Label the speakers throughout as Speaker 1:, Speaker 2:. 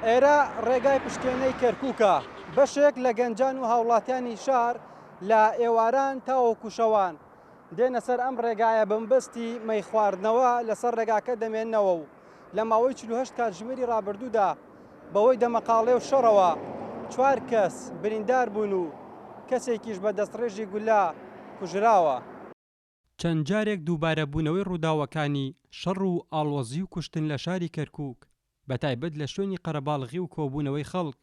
Speaker 1: ئێرە ڕێگای پشتێنەی کەرکووکە، بەشێک لە گەنجان و هاوڵاتیانی شار لە ئێواران تاوەکو شەوان دێنە سەر ئەم ڕێگایە بەمەبەستی مەی خواردنەوە لەسەر ڕێگاکە دەمێننەوە و لە ماوەی 48 کاتژمێری ڕابردوودا بەهۆی دەمەقاڵێ و شەڕەوە چوار کەس بریندار بوون و کەسێکیش بە دەستڕێژی گوللە کوژراوە. چەند جارێک دووبارەبوونەوەی ڕووداوەکانی شەڕ و ئاڵۆزی و کوشتن لە شاری کەرکووک، بەتایبەت لە شوێنی قەرەباڵغی و کۆبوونەوەی خەڵک،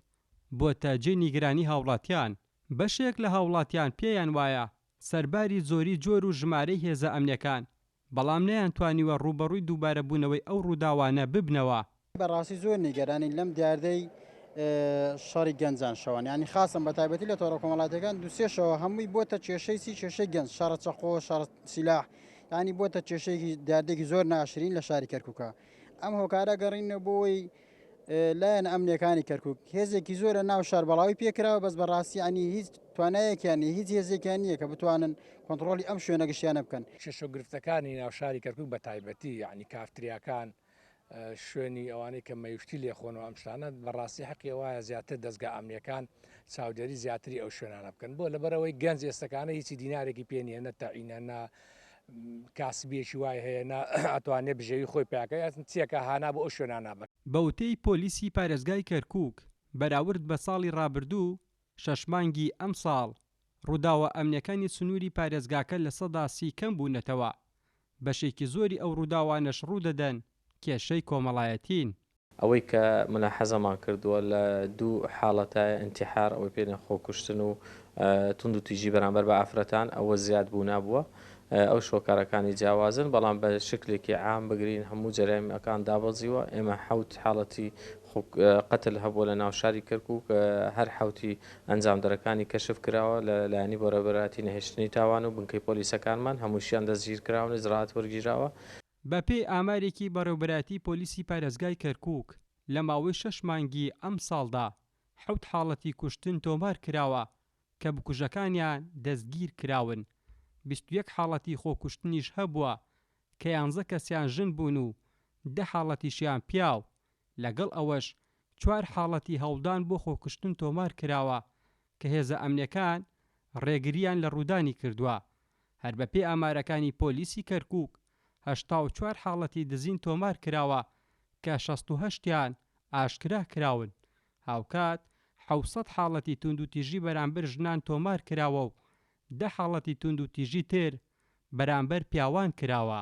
Speaker 1: بۆتە جێی نیگەرانی هاوڵاتیان. بەشێک لە هاوڵاتیان پێیان وایە سەرباری زۆری جۆر و ژمارەی هێزە ئەمنیەکان، بەڵام نەیانتوانیوە ڕووبەڕووی دووبارەبوونەوەی ئەو ڕووداوانە ببنەوە.
Speaker 2: بەڕاستی زۆر نیگەرانین لەم دیاردەی شەڕی گەنجان شەوان یانی خاصم بە تایبەتی لە تۆڕە کۆمەڵاتەکان دوسێ شەوە هەمووی بۆتە کێشەی چی کێشەی گەنج شەڕە چەقۆ شەڕ سیلاح ینی بۆتە کێشەیەکی دیاردێکی زۆر ناشرین لە شاری کەرکووکە ئەم هۆکارە گەڕینە بۆی لایەن ئەمنیەکانی کەرکک هێزێکی زۆرە ناو شار بەڵاوی پێکراوە بەس بەڕاستی ئەنی هیچ توانایەکیان نیە هیچ هێزێکیان نییە کە بتوانن کۆنتڕۆڵی ئەم شوێنە گشتیانە بکەن.
Speaker 3: کێشە و گرفتەکانی ناو شاری کەرکوک بە تایبەتی یانی کافتریاکان شوێنی ئەوانەی کە مەیوشتی لێخۆنەوە ئەم شتانە بەڕاستی حەقی وایە زیاتر دەزگا ئەمنیەکان چاودێری زیاتری ئەو شوێنانە بکەن بۆ لەبەرەوەی گەنج ئێستەکانە هیچی دینارێکی پێ نییە نە تەعینە نە کاسبیەکی وای هەیە نە ئەتوانێ بژێوی خۆی پیاکە یان چیەکە هانا بۆ ئەو شوێنانە بەر.
Speaker 1: بە وتەی پۆلیسی پارێزگای کەرکوک، بەراورد بە ساڵی ڕابردوو، شەش مانگی ئەمساڵ، ڕووداوە ئەمنیەکانی سنووری پارێزگاکە 30% کەم بوونەتەوە، بەشێکی زۆری ئەو ڕووداوانەش ڕوودەدەن کێشەی کۆمەڵایەتین.
Speaker 4: ئەوەی کە ملاحەزەمان کردووە لە دوو حاڵەتایە ئینتیحار ئەوەی پێ دەڵێن خۆکوشتن و توندوتیژی بەرامبەر بە ئافرەتان ئەوە زیاد بوونا بووە ئەوش هۆکارەکانی جیاوازن بەڵام بە شکلێکی عام بگرین هەموو جەرایمەکان دابەزیوە ئێمە حەوت حاڵەتی قەتل هەبووە لە ناو شاری کەرکوک هەر حەوتی ئەنجامدەرەکانی کەشف کراوە لە لایەنی بەڕێوەبەرایەتی نەهێشتنی تاوان و بنکەی پۆلیسەکانمان هەمووشیان دەستگیر کراون ئیجرائات وەرگیراوە.
Speaker 1: بەپێی ئامارێکی بەڕێوبەرایەتی پۆلیسی پارێزگای کەرکوک، لە ماوەی شەش مانگی ئەمساڵدا حەوت حاڵەتی کوشتن تۆمار کراوە کە بکوژەکانیان دەستگیر کراون، 21 حاڵەتی خۆکوشتنیش هەبووە کە یانزە کەسیان ژن بوون و دە حاڵەتیشیان پیاو، لەگەڵ ئەوەش چوار حاڵەتی هەوڵدان بۆ خۆکوشتن تۆمار کراوە کە هێزە ئەمنیەکان ڕێگرییان لە ڕوودانی کردووە. هەر بەپێی ئامارەکانی پۆلیسی کەرکوک، 84 حاڵەتی دزین تۆمار کراوە کە 68 یان ئاشکرا کراون، هاوکات 700 حاڵەتی توندوتیژی بەرامبەر ژنان تۆمار کراوە و دە حاڵەتی توندوتیژی تر بەرامبەر پیاوان کراوە.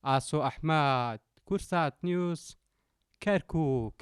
Speaker 1: ئاسۆ ئەحمەد، کوردسات نیوز، کەرکوک.